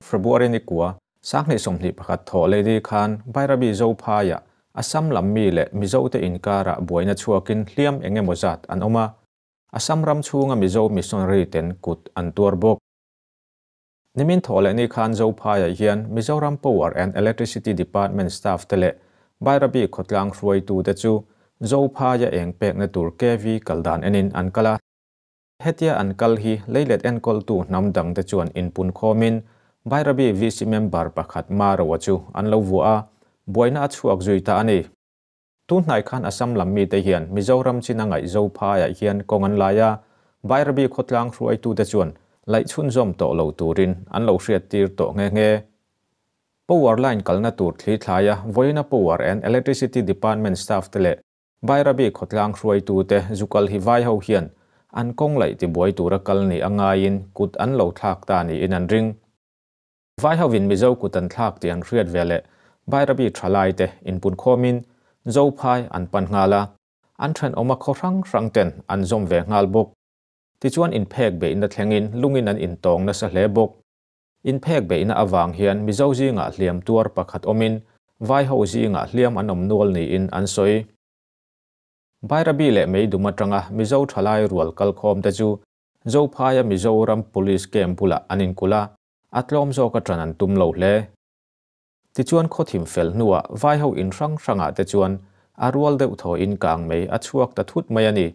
February ni kua, 2021 thawh lei khan Bairabi Zophaiah Assam lam mi leh Mizote inkarah buaina chhuakin hliam eng emaw zat an awm a, Assam ram chhunga Mizo missionary ten kut an tuar bawk. Nimin thawh leh ni khan Zophaiah hian Mizoram Power and Electricity Department staff te leh Bairabi khawtlang hruaitute chu Zophaia eng pekna tur KV kal dan enin an kal a. Hetia an kal hi leilet enkawltu hnam dangte chuan inpun khawmin Bairabi VC member pakhat Maroa chu an lo vuah a, buaina a chhuak zui ta a ni. Tun hnai khan Assam lam mite hian Mizoram chin a ngaih Zophaiah hian kawng an lai a, Bairabi khawtlang hruaitute chuan laih chhunzawm tawh lo turin an lo hriattir tawh nghe nghe. Power line kalna tur thli thlaia vawiina Power and Electricity Department staff te leh Bairabi khawtlang hruaitute zukal hi vai ho hian an kawng laih tibuai tura kal ni a ngaiin kut an lo thlak ta niin an ring. Vai hovin Mizo kut an thlak tih an hriat ve leh Bairabi thalaite inpunkhawmin Zophai an pan nghal a, an thenawma khaw hrang hrang ten an zawm ve nghal bawk. Tichuan inphek beihna thlengin lungin an intawng nasa hle bawk. Inphek beihna avang hian Mizo zingah hliam tuar pakhat awmin Vai ho zingah hliam an awm nual niin an sawi. Bairabi leh Meidum atanga Mizo thalai rual kalkhawm te chu Zophaia Mizoram Police Camp bulah an inkulh a, a tlawm zawk a tan an tum lo hle. Tichuan khawthim fel hnuah Vai ho in hrang hrangah te chuan a rual deuh thawiin kang mei a chhuak ta thut mai a ni.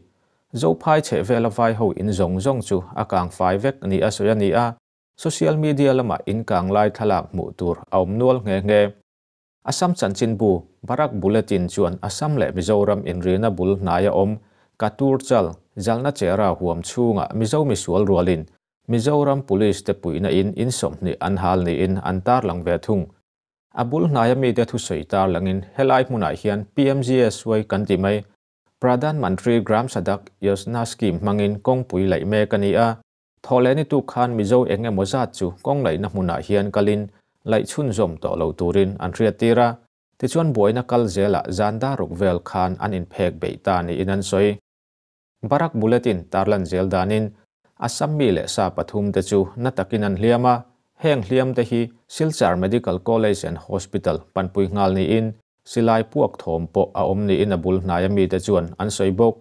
Zophai chhehvela Vai ho in zawng zawng chu a kang fai vek ni a sawi a ni a, Social media lamah inkang lai thlalak hmuh tur a awm nual nghe nghe. Assam chanchinbu Barak Bulletin chuan Assam leh Mizoram inrina bul hnaia awm Katur Chal, Jalna Chera huam chhungah Mizo misual rualin Mizoram Police te puihna in in 20 an hal niin an tarlang ve thung. A bul hnaia mite thusawi tarlangin helai hmunah hian PMGSY kan ti mai. Pradhan Mantri Gram Sadak Yojana Scheme hmangin kawngpui laih mek a ni a. Thawhlehni tuk khan Mizo eng emaw zat chu kawng laihna hmunah hian kalin laih chhunzawm tawh lo turin an hriattir a, tichuan buaina kal zelah zan daruk vel khan an inphek beih ta niin an sawi. Barak Bulletin tarlan zel danin Assam mi leh sa pathum te chu na takin an hliam a, heng hliam te hi Silchar Medical College and Hospital panpui nghal niin silai puak thawm pawh a awm niin a bul hnaia mite chuan an sawi bawk.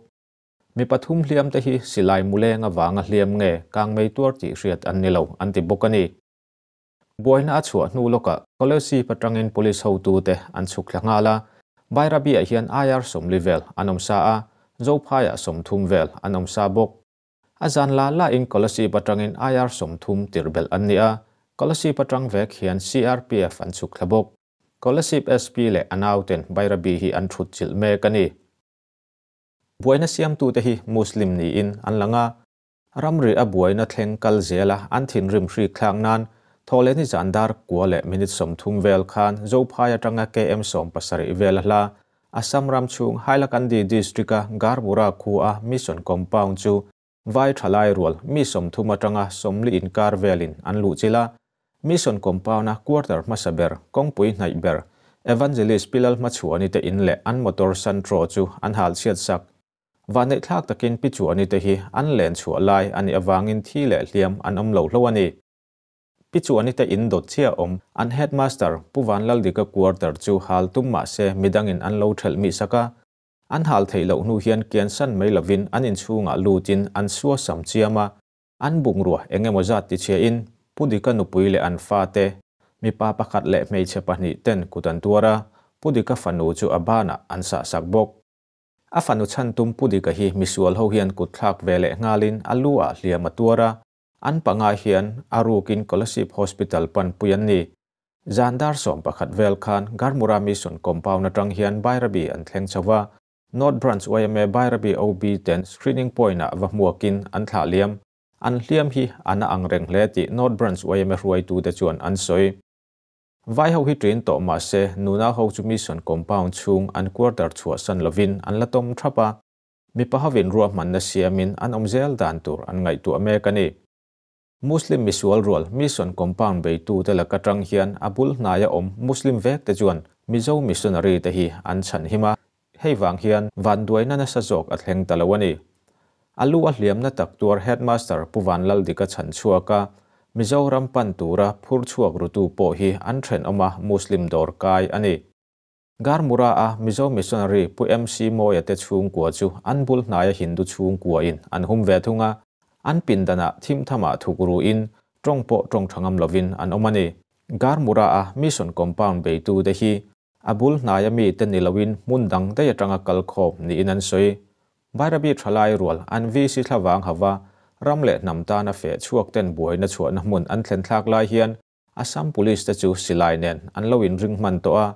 Mi pathum hliam te hi silai muleng avanga hliam nge kangmei tuar tih hriat an ni lo an ti bawk a ni. Buaina a chhuah hnu lawkah Kolasib atangin police hotute an chhuk thla nghal a, Bairabi-ah hian IR 40 vel an awm sa a, Zophaiah 30 vel an awm sa bawk. A zan la lain Kolasib atangin IR 30 tirh belh an ni a, Kolasib atang vek hian CRPF an chhuk thla bawk. Kolasib SP leh a nauten Bairabi hi an thut chilh mek a ni. Buaina siamtute hi Muslim niin an lang a, ramri a buaina thleng kal zela an thinrim hrik thlak nan thawhlehni zan dar kua leh minute 30 vel khan Zophai atanga KM 70 vel a hla Assam ram chhung Hailakandi district-a Garbura khua Mission Compound chu vai thalai rual mi 30 atanga 40 inkar velin an luh chilh a, Mission Compound-a quarter hmasa ber kawngpui hnaih ber Evangelist Pilal hmachhuani te in leh an motor Santro chu an hal chhiat sak. Vanneih thlak takin pi chuani te hi an len chhuah lai a nih avangin thi leh hliam an awm lo hlo a ni. Pi chuani te in dawt chiah awm an headmaster Pu Vanlaldika quarter chu hal tum mah se midangin an lo thelh mih sak a. An hal theih loh hnu hian kian san mai lovin an inchhungah lutin an sua sam chiam a, an bungrua eng emaw zat tichhiain Pu Dika nupui leh an fate, mipa pakhat leh hmeichhe pahnih ten kut an tuar a, Pu Dika fanu chu a banah an sah sak bawk. A fanu chhan tum Pu Dika hi misual ho hian kut thlak ve leh nghalin a lu ah hliam a tuar a, an panga hian a rukin Kolasib Hospital panpui an ni. Zan dar 11 vel khan Garmura Mission Compound atang hian Bairabi an thleng chho va, North Branch YMA Bairabi OB ten screening point ah va hmuakin an thlah liam. An hliam hi ana ang reng hle tih North Branch YMA hruaitute chuan an sawi. Vai ho hi ṭin tawh mah se nuna ho chu Mission Compound chhung an quarter chhuah san lovin an la tawm thap a, mipa hovin ruahmanna siamin an awm zel dan tur an ngaihtuah mek a ni. Muslim misual rual Mission Compound beitute laka tang hian a bul hnaia awm Muslim vek te chuan Mizo missionary te hi an chhan him a, hei vang hian vanduaina nasa zawk a thleng ta lo a ni. A lu a hliamna tak tuar headmaster Pu Vanlaldika chhan chhuak a, Mizoram pan tura phur chhuak rutu pawh hi an thenawma Muslim dawr kai a ni. Garmura-a Mizo missionary Pu MC Mawia te chhungkua chu an bul hnaia Hindu chhungkuain an hum ve thung a, an pindanah thim thamah thuk ruin tawng pawh tawng tha ngam lovin an awm a ni. Garmura-a mission compound beitute hi a bul hnaia mite ni loin hmun dang daih atanga kal khawm niin an sawi. Bairabi thalai rual an VC thlavang hava ram leh hnam tana feh chhuak ten buaina chhuahna hmun an thlen thlak lai hian Assam Police te chu silai nen an lo inring hman tawh a,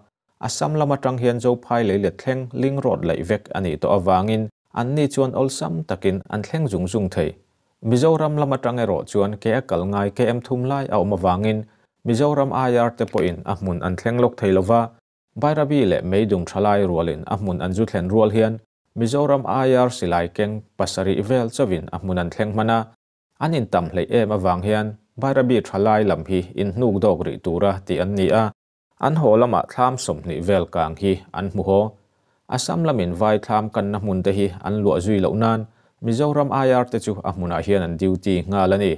Assam lam atang hian Zophai leilet thleng ling rawt laih vek a nih tawh avangin anni chuan awlsam takin an thleng zung zung thei. Mizoram lam atang erawh chuan ke a kal ngai KM thum lai a awm avangin Mizoram IR te pawhin a hmun an thleng lawk thei lova, Bairabi leh Meidung thalai rualin a hmun an zu thlen rual hian Mizoram IR silai keng pasarih vel chauhin a hmun an thleng hman a, An intam hleih em avang hian Bairabi thalai lam hi inhnuk dawk rih tura tih an ni a, an haw lamah thlam 20 vel kang hi an hmu haw. Assam lamin vai thlam kanna hmun te hi an luah zui loh nan Mizoram IR te chu a hmunah hian an duty nghal a ni.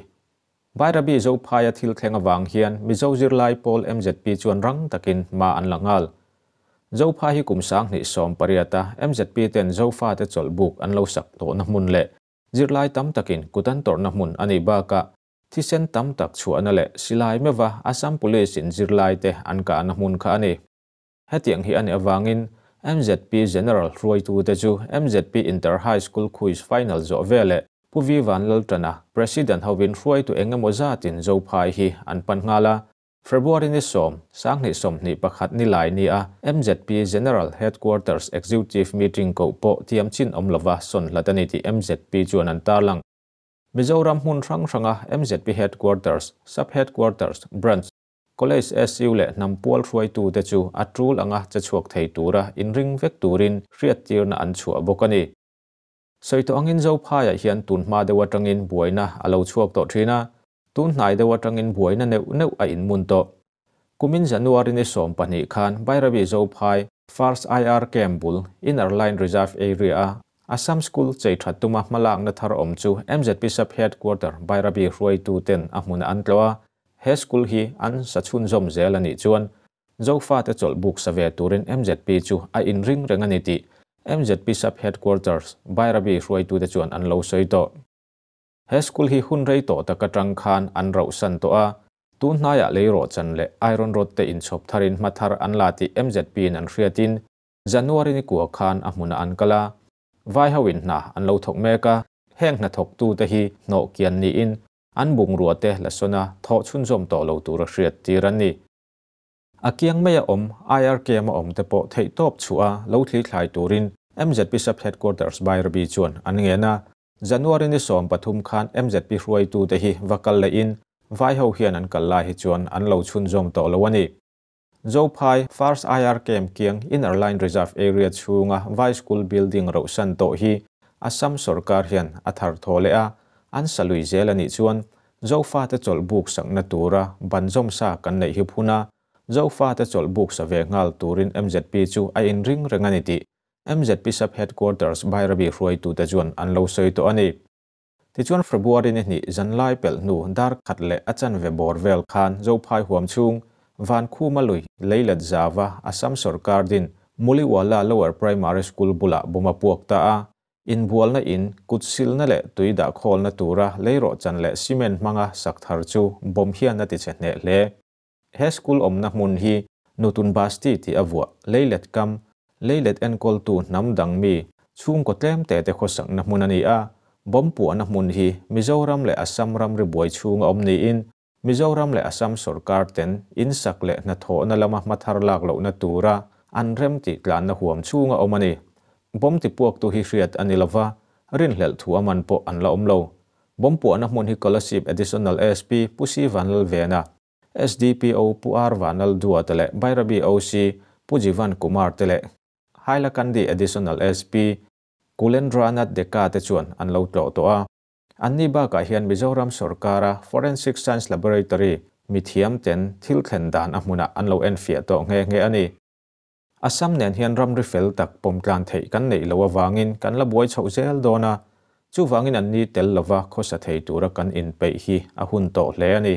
Bairabi Zophaia thil thleng avang hian Mizo zirlai pawl mzp chuan rang takin hma an la nghal. Zophai hi kum 2018 a mzp ten Zofa te chawlhbuk an lo sak tawhna hmun leh Zirlai tam takin kut an tawrhna hmun a nih bakah thisen tam tak chhuahna leh silai meuha Assam Police-in zirlaite an kahna hmun kha a ni. Hetiang hi a nih avangin MZP General hruaitute chu MZP Inter High School Quiz Final zawh veleh Pu Vi Vanlaltana, President hovin hruaitu eng emaw zatin Zophai hi an pan nghal a. February ni 10, 2021 ni lai ni a MZP General Headquarters Executive Meeting koh pawh thiam chin awm lova sawn hlat a ni tih MZP chuan an tarlang. Mizoram hmun hrang hranga MZP Headquarters, Sub-Headquarters, Branch, College SU leh hnam pual hruaitute chu a tul anga che chhuak thei tura inring vek turin hriattirna an chhuah bawk a ni. Sawi tawh angin Zophaiah hian tun hma deuh atangin buaina a lo chhuak tawh thin a, tun hnai deuh atangin buaina neuh neuh a inmun tawh. Kumin January ni 12 khan Bairabi Zophai First IR Camp bul Inner Line Reserve Area a Assam School chei that tuma hmalakna thar awm chu MZP Sub Headquarter Bairabi hruaitu ten a hmuna an tlawh a, he school hi an sa chhunzawm zel a nih chuan Zofa te chawlhbuk sa ve turin MZP chu a inring reng a ni tih MZP Sub Headquarters Bairabi hruaitute chuan an lo sawi tawh. He school hi hun rei tawh tak atang khan an rauhsan tawh a, tun hnaiah lei rawhchan leh iron rod te inchhawp tharin hma thar an la tih MZP in an hriatin January ni kua khan a hmunah an kal a, vai ho in hna an lo thawk mek a, heng hnathawktute hi hnawh kian niin an bungrua te la sawn a, thawh chhunzawm tawh lo tura hriat tir an ni. A kiang mai a awm, IRKM a awm te pawh theih tawp chhuah a lo thli thlai turin MZP Sub Headquarters Bairabi chuan an ngen a. January ni 13 khan MZP hruaitute hi va kal lehin vai ho hian an kal lai hi chuan an lo chhunzawm tawh lo a ni. Zophai First IRKM kiang Inner Line Reserve Area chhunga vai school building rauhsan tawh hi Assam sarkar hian a thar thaw leh a, an salui zel a nih chuan Zofa te chawlhbuk sakna tura ban zawm sa kan neih hi phun a, Zofa te chawlhbuk sa ve nghal turin MZP chu a inring reng a ni tih MZP Sub Headquarters Bairabi hruaitute chuan an lo sawi tawh a ni. Tichuan February ni hnih zanlai pelh hnu dar khat leh a chanve bawr vel khan Zophai huam chhung Van Khuma lui leilet zawa Assam sarkar din Muliwala Lower Primary School bulah bawm a puak ta a, inbualna in kut silna leh tui dah khawlna tura lei rawhchan leh cement hmanga sak thar chu bawm hian a ti che hneh hle. He school awmna hmun hi Nutun Basti tih a vuah leilet kam leilet enkawl tu hnam dang mi chhungkaw tlem te te khawsakna hmun a ni a, bawm puahna hmun hi Mizoram leh Assam ram ri buai chhunga awm niin Mizoram leh Assam sarkar ten in sak leh hnathawhna lama hma thar lak lohna tura an rem tih tlanna huam chhunga awm a ni. Bawm ti puak tu hi hriat a ni lova, rin hlelh thu a man pawh an la awm lo. Bawm puahna hmun hi Kolasib Additional SP Pu Si Vanlal Vena, SDPO Pu R Vanlal Dua te leh Bairabi OC Pu Jivan Kumar te leh Hailakandi Additional SP Kulendranath Deka te chuan an lo tlawh tawh a. Anni bakah hian Mizoram sarkara Forensic Science Laboratory mithiam ten thil thlen dan a hmunah an lo enfiah tawh nghe nghe a ni. Assam nen hian ram ri fel tak pawm tlan theih kan neih lo awangin kan la buai chhoh zel dawn a. Chuvangin anni tel lova khawsa thei tura kan inpeih hi a hun tawh hle a ni.